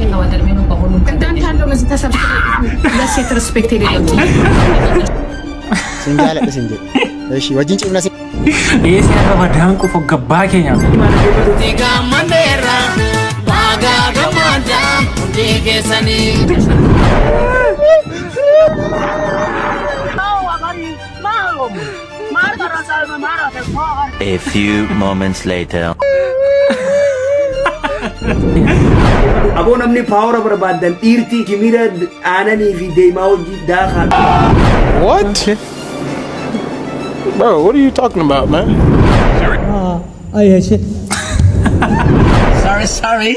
እንዳንተ ያለውን እዚህ ተሰብስበው ለሴት respect የሌለው Sin jaaladha sin jedhe. Eshi wajjin cimna sin Eessi arraba daanquuf gabbaa keenya. A few moments later. Aboo namni power barbaadan dhiirti kimira aananii fi deemaa hojii daakaa. What? Bro, what are you talking about, man? Sorry, sorry.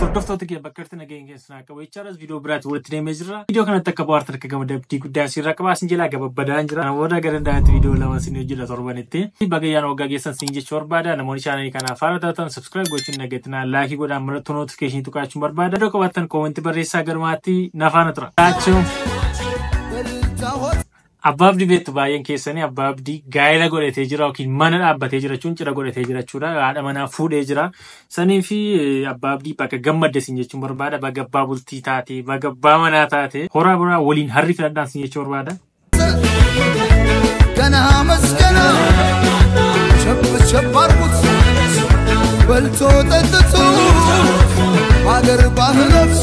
Hordoftoota kiyya bakka irratti nageenya keessan akka wayichaaras viidiyoo biraatti walitti deemee jirra. Viidiyoo kanatti akka bohaartan akka gama dabdii guddaa asirraa qabaa isin jalaa gababbadaan jira. Namoota gara danda'anitti viidiyoo lama isin hojjedha torbanitti. Bagayyaan waggaa geessan isin jechuu barbaada. Namoonni chaanalii kanaaf haala taatan subscribe gochuun nagatinaa like godhaan mallattoo notification tuqaachuun barbaada. Iddoo qabaattan comment barreessaa garumaatti nafaana tura. Abbaa Abdii beektu baay'een keessanii Abbaa Abdii gaa'ela godhatee jira yookiin mana dhaabbatee jira jechuun cidha godhatee jira jechuudha. Haadha manaa fuudhee jira. Sanii fi Abbaa Abdii bakka gammadde isin jechuun barbaada. Bakka abbaa bultii taate, bakka abbaa manaa taate, horaa biraa waliin harri filadhaan isin jechuu barbaada. ገና መስገና ቸብ ቸብ አርጉት በልቶ ጠጥቶ ሀገር ባህሎች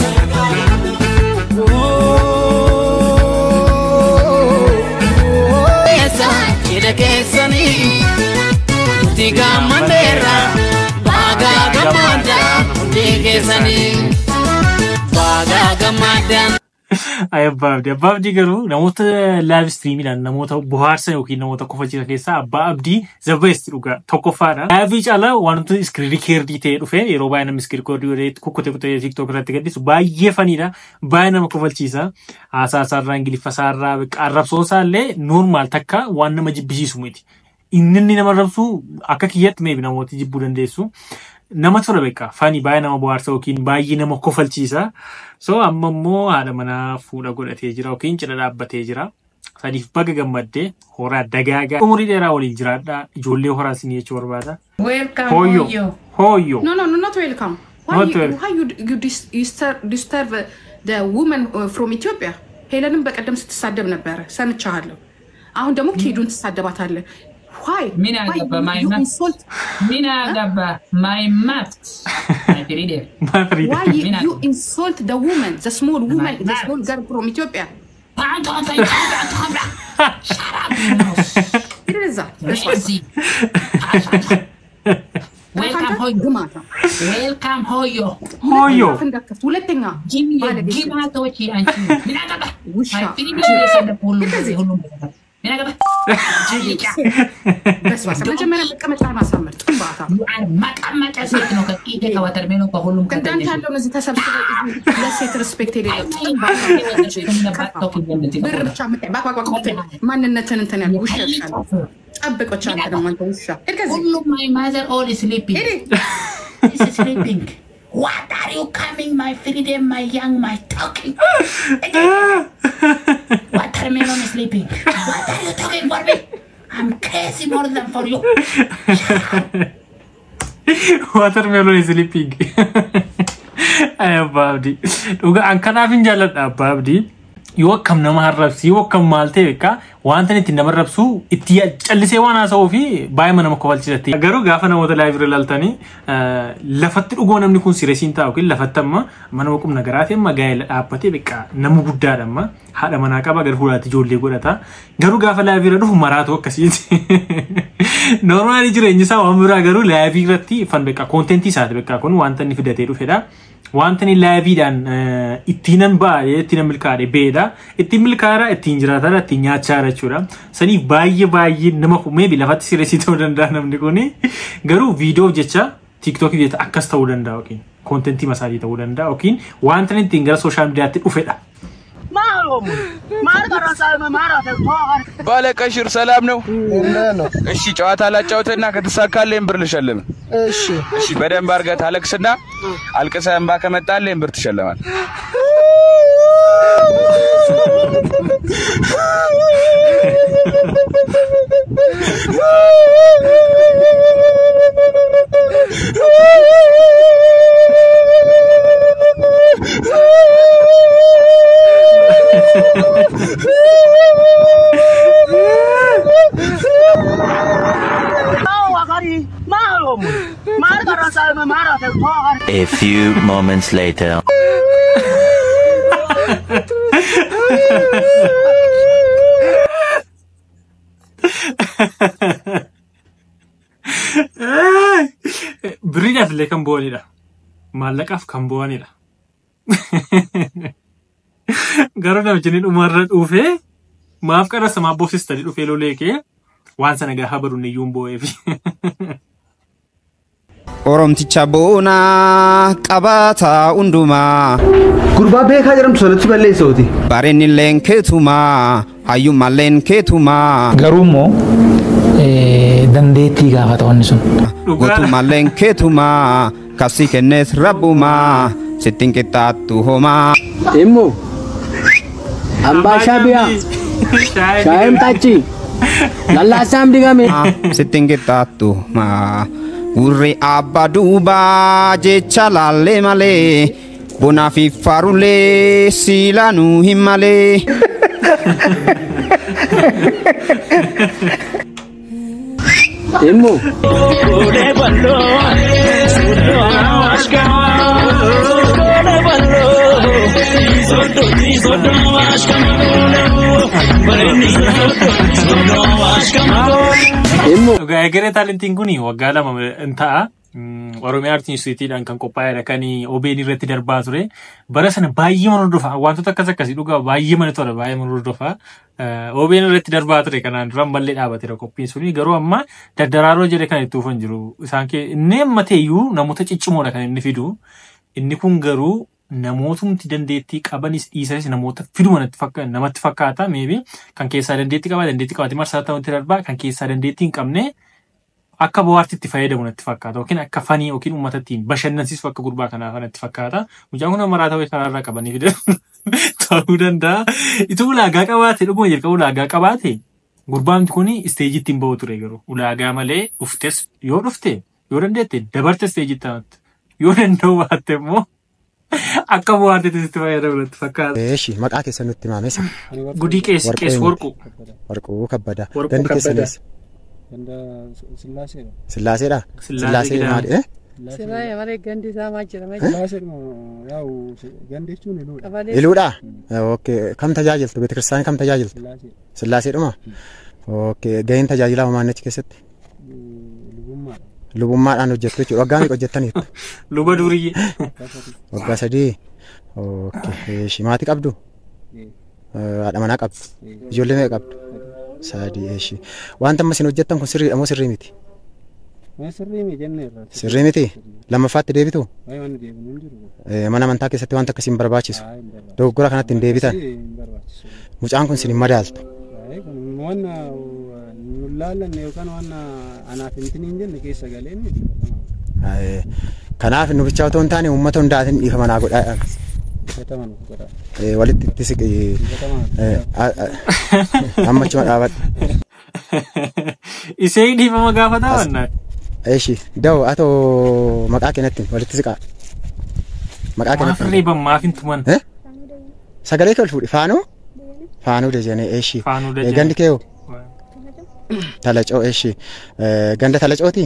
Ay Abbaa Abdii. Abbaa Abdii garuu namoota live streamiidhaan namoota bohaarsan yookiin namoota kofalchiisan keessaa Abbaa Abdii the best dhugaa tokkoffaadha. Live caalaa wantoota screen record ta'ee dhufe yeroo baay'ee namni screen record godhee kukkutee kutee TikTok irratti gadhiisu baay'ee funnyidha. Baay'ee nama kofalchiisa. Haasaa isaarraa Ingiliffa isaarraa arrabsoon isaallee normal takka waan nama jibbisiisu miti. Inni nama arrabsu akka kiyyatti maybe namoota jibbuu dandeessu. Nama tola beekaa funny baay'ee nama bohaarsa yookiin baay'ee nama kofalchiisa. So amma immoo haadha manaa fuudha godhatee jira yookiin cidha dhaabbatee jira. Saniif baga gammaddee horaa dagaagaa umurii dheeraa waliin jiraadhaa ijoollee horaa isinii jechuu barbaada. Welcome Hooyyoo. Hooyyoo. Hooyyoo. No, no, no, not welcome. Why Not you, welcome. why you disturb the woman from Ethiopia? ሄለንም በቀደም ስትሳደብ ነበረ ሰምቻለሁ። አሁን ደግሞ ኬዱን ትሳደባታለህ። Why? ምን Why አገባ? you, My you mouth. insult? ምን አገባ? My mouth. My freedom. My freedom. Why you, ምን you insult the woman, the small woman, the mouth. small girl from Ethiopia? አንተ አንተ አንተ አንተ Shut up, you know. ሂድ እዛ Crazy. Welcome ሆዮ. ግማታ Welcome ሆዮ. Hooyyoo. አፍ እንዳትከፍት። ሁለተኛ ጂም ባለጌ ሴት። ጂማቶች አንቺ ምን አገባ? ውሻ። My freedom እየሰደብኩ ሁሉም ሁሉም ምን አገባ? በስባሳ መጀመሪያ መቀመጫህን አሳምር። ጥንባታ You are መቀመጫ ሴት ነው። ከቂጤ ከ watermelon ከሁሉም እንዳንተ ያለውን እዚህ ተሰብስበው ለሴት respect የሌለው ጥንባታ ብር ብቻ የምታይ ባክ ባክ ባክ የምትል ማንነትን እንትን ያልኩህ ውሻ ይሻላል። ጠብቅ ብቻ አንተ ደግሞ አንተ ውሻ ሂድ ከዚህ ሁሉም my mother all sleeping. ሂድ። This is sleeping. What are you coming, my freedom, my young, my talking? Watermelon is sleeping. What are you talking for me? I'm crazy more than for you. Watermelon is sleeping. Ay Abbaa Abdii. Dhugaa an kanaaf hin jaalladha Abbaa Abdii. Yoo akkam nama arrabsi yoo akkam maal ta'e beekaa wanta inni ittiin nama arrabsu itti callisee waan haasa'uu fi baay'ee nama kofalchiisatti. Garuu gaafa namoota live irra ilaaltanii lafatti dhugoo namni kun siresiin taa'u yookiin lafatti amma mana qubna garaati amma gaa'ela dhaabbatee beekaa nama guddaadha amma haadha manaa qaba gara fuulaatti ijoollee godhata. Garuu gaafa live irra dhufu maraatu akkasiiti. Normally jireenyi isaa waan biraa garuu live irratti fun beekaa content isaati beekaa kun wanta inni fidatee dhufedha. Wanta inni liveiidhaan ittiinan ba'ee ittiin milkaa'e beedha. Ittiin milkaa'aa ittiin jiraataadha ittiin nyaachaa jechuudha. Saniif baay'ee baay'ee nama maybe lafatti sireesii ta'uu danda'a namni kuni. Garuu viidiyoof jecha TikTokiif jecha akkas ta'uu danda'a yookiin content masaatii ta'uu danda'a yookiin wanta inni ittiin gara social mediaatti dhufedha. ባለቀሽር ሰላም ነው? ነው። እሺ ጨዋታ ላጫውትና ከተሳካልኝ ብር ልሸልም። እሺ እሺ በደንብ አድርገህ ታለቅስና አልቅሰህ እንባ ከመጣልኝ ብር ትሸለማል። A few moments later. Birriidhaaf illee kan bu'anidha. Maallaqaaf kan bu'anidha. Garuu namichi inni dhumarra dhufee maaf qarasa maaf boosistanii dhufee lolee kee waan sana gaafa baruun iyyuu hin boo'eefi. Oromticha boonaa qabaataa hundumaa. Gurbaa beekaa jedhamtu sanatti balleessooti. Bareenilleen keetumaa hayyummalleen keetumaa. Garuu immoo dandeettii gaafata wanni sun. Gootummalleen keetumaa kabsi kennees rabbumaa sittiin qixxaattu homaa. Immoo ambaashaa biyaa shaayim taachi lallaasaam digame. Sittiin qixxaattu homaa. Warri abbaa duubaa jecha laallee malee bonaa fi faarulee siilaanuu hin malee. Immoo. Dhugaa egeree taalentiin kun waggaa 2 hin ta'a. Oromiyaa Aartii Inistitiyuutiidhaan kan qophaa'edha. Kan OBN irratti darbaa ture. Bara sana baay'ee mana hordofa. Wantoota akkas akkasii dhugaa baay'ee mana tola. Baay'ee mana hordofa. OBN irratti darbaa ture. Kanaan dura ammallee dhaabateera qophiin suni. Garuu amma daddaraaroo jedhe kan itti dhufan jiru. Isaan kee inni amma ta'eyyuu namoota ciccimoodha kan inni fidu. Inni kun garuu namootumti dandeettii qabanis dhiisanis namoota fiduma namatti fakkaata. Maybe kan keessaa dandeettii qaba dandeettii qabaate marsaa ta'utti darbaa kan keessaa dandeettii hin qabne akka bohaartiitti fayyadamu natti fakkaata yookiin akka fanii yookiin uummata ittiin bashannansiisu akka gurbaa kanaa natti fakkaata. Mucaan kun maraa ta'uu karaarraa qabanii fidan ta'uu danda'a. Ituu ulaagaa qabaate dhuguma jalqaba ulaagaa qabaate gurbaan kun isteejiitti hin ba'u ture garuu ulaagaa malee dhuftes yoo dhufte yoo dandeette dabarte isteejiitti taa'atte yoo danda'u baatte immoo akka bohaartiitti itti fayyadamu natti fakkaata. Eeshi maqaa keessan nutti himaamesa. Gudii qees qees Warquu. Warquu Kabbadaa. Gandi keessan eessa? Sillaaseedha. Sillaaseedha? Sillaasee maali? Sirraa malee gandi isaa maal jedhama? Sillaaseedhuma yaa'u gandi jechuun iluudha. Iluudha? Okay. Kam tajaajiltu? Beetikiristaanii kam tajaajiltu? Sillaaseedhuma? Okay. Gaheen tajaajilaa homaa achi keessatti? Lubummaadha. Lubummaadhaan hojjettu jechuudha. Waggaa meeqa hojjettaniittu? Luba duriyyee. Waggaa 3. Okay. Eeshi maatii qabdu? Haadha manaa qabdu? Ijoollee meeqa qabdu? 3. Eeshi. Wanta amma isin hojjettan kun sirriidha moo sirrii miti? Sirrii miti jenneerra. Sirrii miti? Lammaffaatti deebitu? Wanni deebinu hin jiru. Mana amantaa keessatti wanta akkasii hin barbaachisu. Dogoggora kanatti hin deebitan. Mucaan kun isin hin madaaltu. Waan nu laallanne yookaan waan anaaf hin jenne keessa galee miti. Kanaaf nu bichaa otoo hin taane uummata hundaatiin dhiifama naa godhaa. Walitti itti siqi. Amma achuma dhaabadhu. Ishee dhiifama gaafataa wannaa? Eeshi da'u atoo maqaa keenyatti walitti siqaa. Maqaa keenyatti. Maaf reeban maaf hin tuman? Sagalee kee ol fuudhi. Faanuu? Faanuu Dejenee eeshi. Gandi kee hoo? Talacoo eeshi. Ganda Talacooti?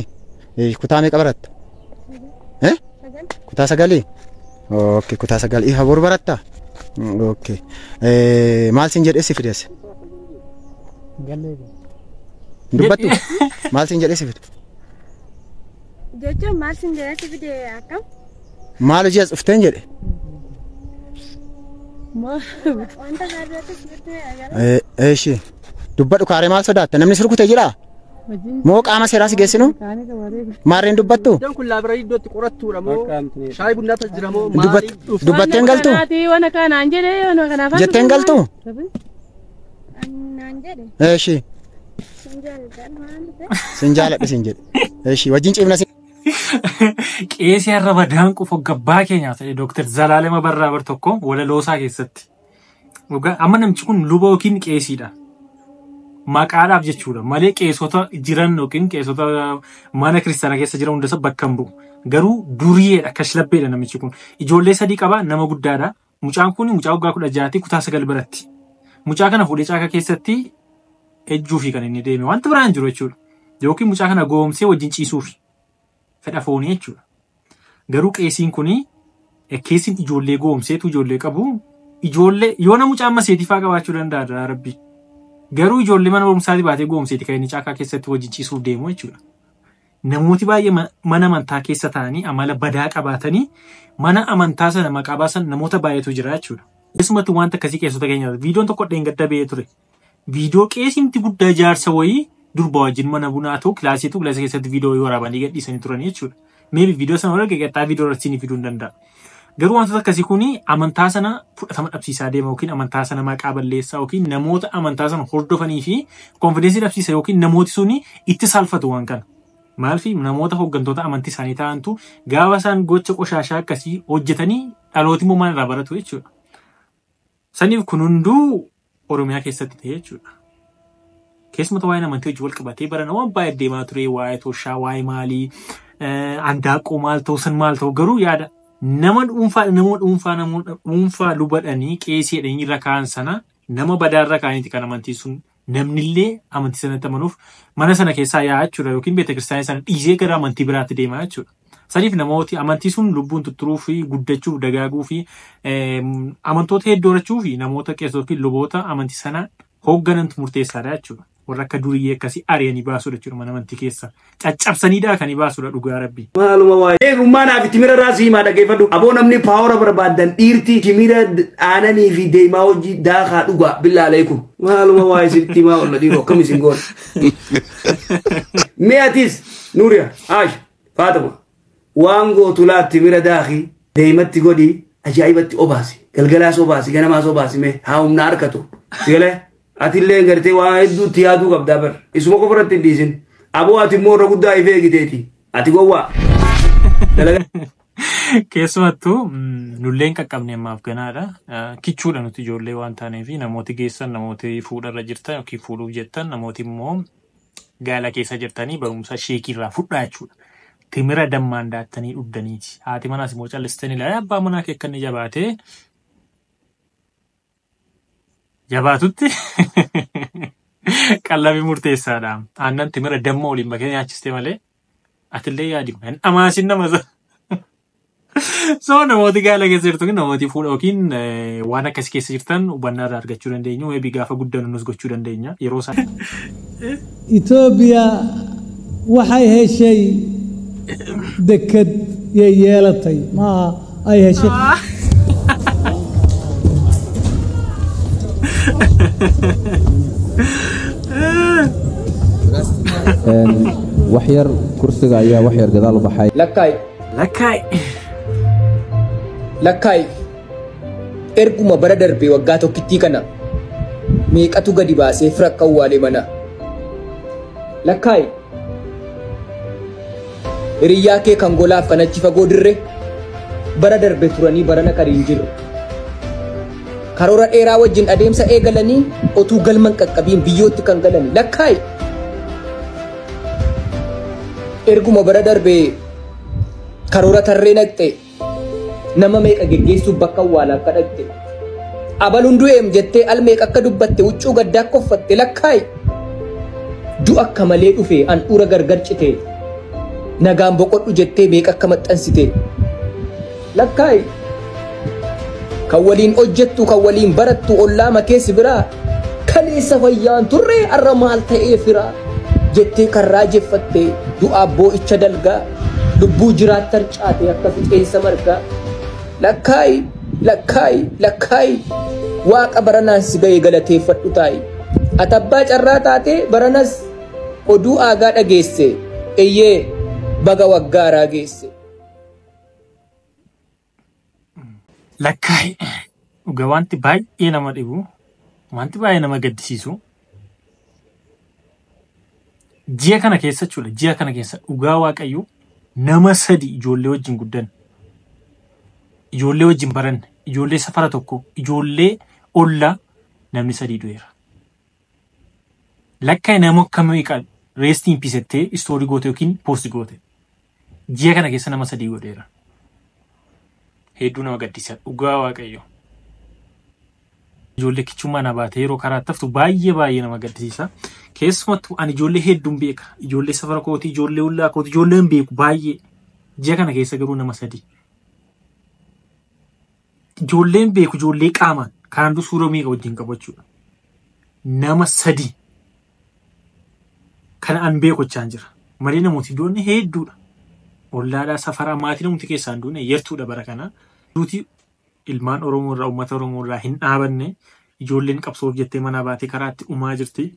Kutaa meeqa baratta? Kutaa 9? Okay, kutaa 9. Ifa boru baratta? Okay. Maal siin jedhee si fides? Dubbattu? Maal siin jedhee si fide? Jechuun maal siin jedhee si fide akkam? Maal hojii as dhufteen jedhe? Wanta gaariitti si fide. Eeshi. Dubbadhu kaaree maal sodaatta? Namni si rukute jiraa? Moo qaama seeraa si geessinu? Maarreen dubbattu? Iddoon kun laabireerii iddootti qorattuudha moo shaayii bunnaatu jira moo maali? Dubbatteen galtu? Jetteen galtu? Eeshi. Sin jaaladha sin jedhe. Eeshi wajjin ciifna sin. Qeesii arraba daanqu fogabbaa keenyaa ta'e Dooktar Zalaalema Barraa bar tokko walaloosaa keessatti. Amma namichi kun luba yookiin qeesiidha. Maqaadhaaf jechuudha malee qeesota jiran yookiin qeesota mana kiristaanaa keessa jiran hundasa bakka hin bu'u. Garuu duriyeedha kashlabbeedha namichi kun. Ijoollee 3 qaba nama guddaadha. Mucaan kun mucaa waggaa 16 kutaa 9 baratti. Mucaa kana fuudhee caaka keessatti ejjuufi kan inni deeme wanta biraan jiru jechuudha. Yookiin mucaa kana goomsee wajjin ciisuufi. Fedha foonii jechuudha. Garuu qeesiin kuni keessiin ijoollee goomseetu ijoollee qabu. Ijoollee yoo namu caamma seetifaa qabaachuu danda'a rabbi. Garuu ijoollee mana barumsaatii baatee goomseeti kan inni caakaa keessatti wajjin ciisuuf deemu jechuudha. Namooti baay'ee mana amantaa keessa taa'anii amala badaa qabaatanii mana amantaa sana maqaa baasan namoota baay'eetu jira jechuudha. Keessumattuu wanta akkasii keessota keenya viidiyoon tokko dheengadda ba'ee ture. Viidiyoo qeesimti guddaa jaarsa wayii durba wajjin mana bunaa ta'u kilaasiitu kilaasii keessatti viidiyoo waraabanii gadhiisanii turan jechuudha. Meebi viidiyoo sana warra qeqexxaa viidiyoo irratti ni fiduu hin danda'a. Garuu wantoota akkasii kun amantaa sana fudhatama dhabsiisaa deema yookiin amantaa sana maqaa balleessaa yookiin namoota amantaa sana hordofanii fi konfidensii dhabsiisa yookiin namooti suni itti saalfatu waan kana. Maaliif namoota hooggantoota amantii isaanii ta'antu gaafa isaan gocha qoshaashaa akkasii hojjetanii dhalooti immoo maal irraa baratu jechuudha. Saniif kun hunduu Oromiyaa keessatti ta'e jechuudha. Keessumattuu waa'een amantii hojii wal qabatee barana waan baay'ee deemaa ture waa'ee toshaa waa'ee maalii andaaqoo maal ta'u san maal ta'u garuu yaada nama dhuunfaa lubadhanii qeesiidhanii irra kaa'an sana nama badaa irra kaa'aniiti kan amantii sun namnillee amantii sanatti amanuuf mana sana keessaa yaa'a jechuudha yookiin beetakiristaanii sana dhiisee gara amantii biraatti deemaa jechuudha. Saniif namooti amantii sun lubbuun tutturuu fi guddachuuf dagaaguu fi amantoota hedduu horachuu fi namoota qeessoo fi luboota amantii sana hoogganantu murteessaadha jechuudha. Warra akka duriyyee akkasii ari'anii baasuudha jechuudha mana amantii keessa. Caccabsanii daakanii baasuudha dhugaa rabbi. Maaluma waa'ee ummaan fi timira raasii himaa dhaggeeffadhu. Aboo namni paawara barbaadan dhiirti timira aananii fi deemaa hojii daakaa dhugaa billaa aleekum. Maaluma waa'ee sitti himaa olla dhiiroo akkam isin goona. Mee atis Nuuriya Ash Faatuma waan gootu laatti timira daakii deematti godhi ajaa'ibatti obaasi galgalaas obaasi ganamaas obaasi mee haa humna harkatu. Sigalee? Atillee gartee waan hedduutti yaaduu qabdaa bar. Isuma qofa irratti hin dhiisin. Aboo ati immoo irra guddaa ifee eegiteeti. Ati gowwaa. Keessumattuu nulleen qaqqabne ammaaf ganaadha. Kichuudha nuti ijoollee waan taaneef namooti geessan namooti fuudharra jirtan yookiin fuudhuuf jettan namooti immoo gaala keessa jirtanii barumsa sheekiirraa fudhaa jechuudha. Timira dammaan daattanii dhugdaniiti. Haati manaas immoo callistanii ilaalaa abbaa manaa kee akka inni jabaatee jabaatutti qallabii murteessaadha. Aannan timira damma waliin makee nyaachiste malee atillee yaadi hin dhamaasin nama sana. So namooti gaala keessa jirtu namooti fuudha yookiin waan akkasii keessa jirtan hubannaa irraa argachuu dandeenyu. Eebii gaafa guddannu nus gochuu dandeenya yeroo isaan. Itoobiyaa waxay heshay deked yay yeelatay maaha ay heshay. Wax yar kursiga ayaa wax yar gadaal u baxay. Lakkaay. Lakkaay. Lakkaay. Erguma bara darbee waggaa tokkittii kana meeqatu gadi baasee fira akka awwaalee mana. Lakkaay. Hiriyyaa kee kan golaaf kan achi fagoo dirre bara darbe turanii barana qariin jiru. Karoora dheeraa wajjin adeemsa eegalanii otuu galman qaqqabiin biyyootti kan galani. Lakkaay. Erguma bara darbee karoora tarree naqxe nama meeqa geggeessuuf bakka awwaalaaf kadhatte. Abaluun du'eem jettee al meeqa akka dubbatte huccuu gaddaa akka uffatte lakkaay. Du'a akka malee dhufe handhuura gargar cite nagaan boqodhu jettee meeqa akka maxxansite lakkaay. Kan waliin hojjettu kan waliin barattu ollaa makeessi biraa kaleessa fayyaan turre har'a maal ta'ee firaa jettee kan raajeffatte du'aa boo'icha dalgaa lubbuu jiraattar caate akka fixeensa margaa lakkaay lakkaay lakkaay waaqa baranaan si ga'e galateeffadhu taa'i. Ati abbaa carraa taate baranas oduu aagaa dhageesse eeyyee baga waggaaraa geesse. Lakkaay dhugaa wanti baay'ee nama dhibu wanti baay'ee nama gaddisiisu ji'a kana keessa jechuudha. Ji'a kana keessa dhugaa waaqayyoo nama sadi ijoollee wajjin guddanne ijoollee wajjin baranne ijoollee safara tokko ijoollee ollaa namni sadi du'eera. Lakkaay nama akkamii qabu reestiin piisettee istoorii goote yookiin poosti goote ji'a kana keessa nama sadi godheera. Hedduu nama gaddisa dhugaa waaqayyo. Ijoollee kichummaa na baatee yeroo karaa taftu baay'ee baay'ee nama gaddisiisa. Keessumattuu ani ijoollee hedduun beeka. Ijoollee safara kootii, ijoollee ollaa kootii, ijoollee hin beeku baay'ee. Ji'a kana keessa garuu nama 3. Ijoolleen beeku ijoollee qaamaan kanaan dura suuraa meeqa wajjin qabu jechuudha. Nama 3 kana an beeku jechaan jira. Malee namooti du'an hedduudha. Ollaadhaa safaraa maatii namooti keessaan du'an yertuudha bara kana. Duuti ilmaan Oromoo irraa uummata Oromoo irraa hin dhaabanne ijoolleen qabsoof jettee manaa baatee karaatti dhumaa jirti.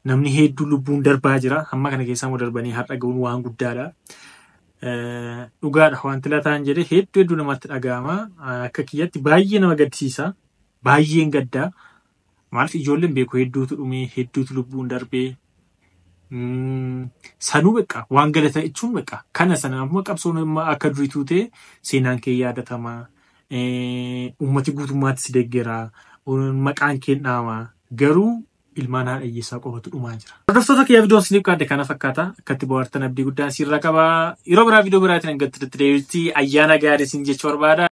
Namni hedduu lubbuun darbaa jira. Hamma kana keessaa immoo darbanii har'a ga'uun waan guddaadha. Dhugaadha wanti Lataan jedhe hedduu hedduu namatti dhaga'ama. Akka kiyyatti baay'ee nama gaddisiisa. Baay'een gaddaa. Maaliif ijoolleen beeku hedduutu dhume hedduutu lubbuun darbee. Sanuu beekaa waan galata jechuun beekaa kana sana ammoo qabsoon akka duriituu ta'e seenaan kee yaadatama. Uummati guutummaatti si deeggera. Maqaan kee dhaama. Garuu ilmaan haadha hiyyeessaa qofatu dhumaa jira. Hordoftoota kiyya viidiyoon isiniif qaadde kana fakkaata. Akkatti bohaartan abdii guddaan sirra qaba. Yeroo biraa viidiyoo biraatiin hanga itti deebi'utti ayyaana gaarii isin jechuu barbaada.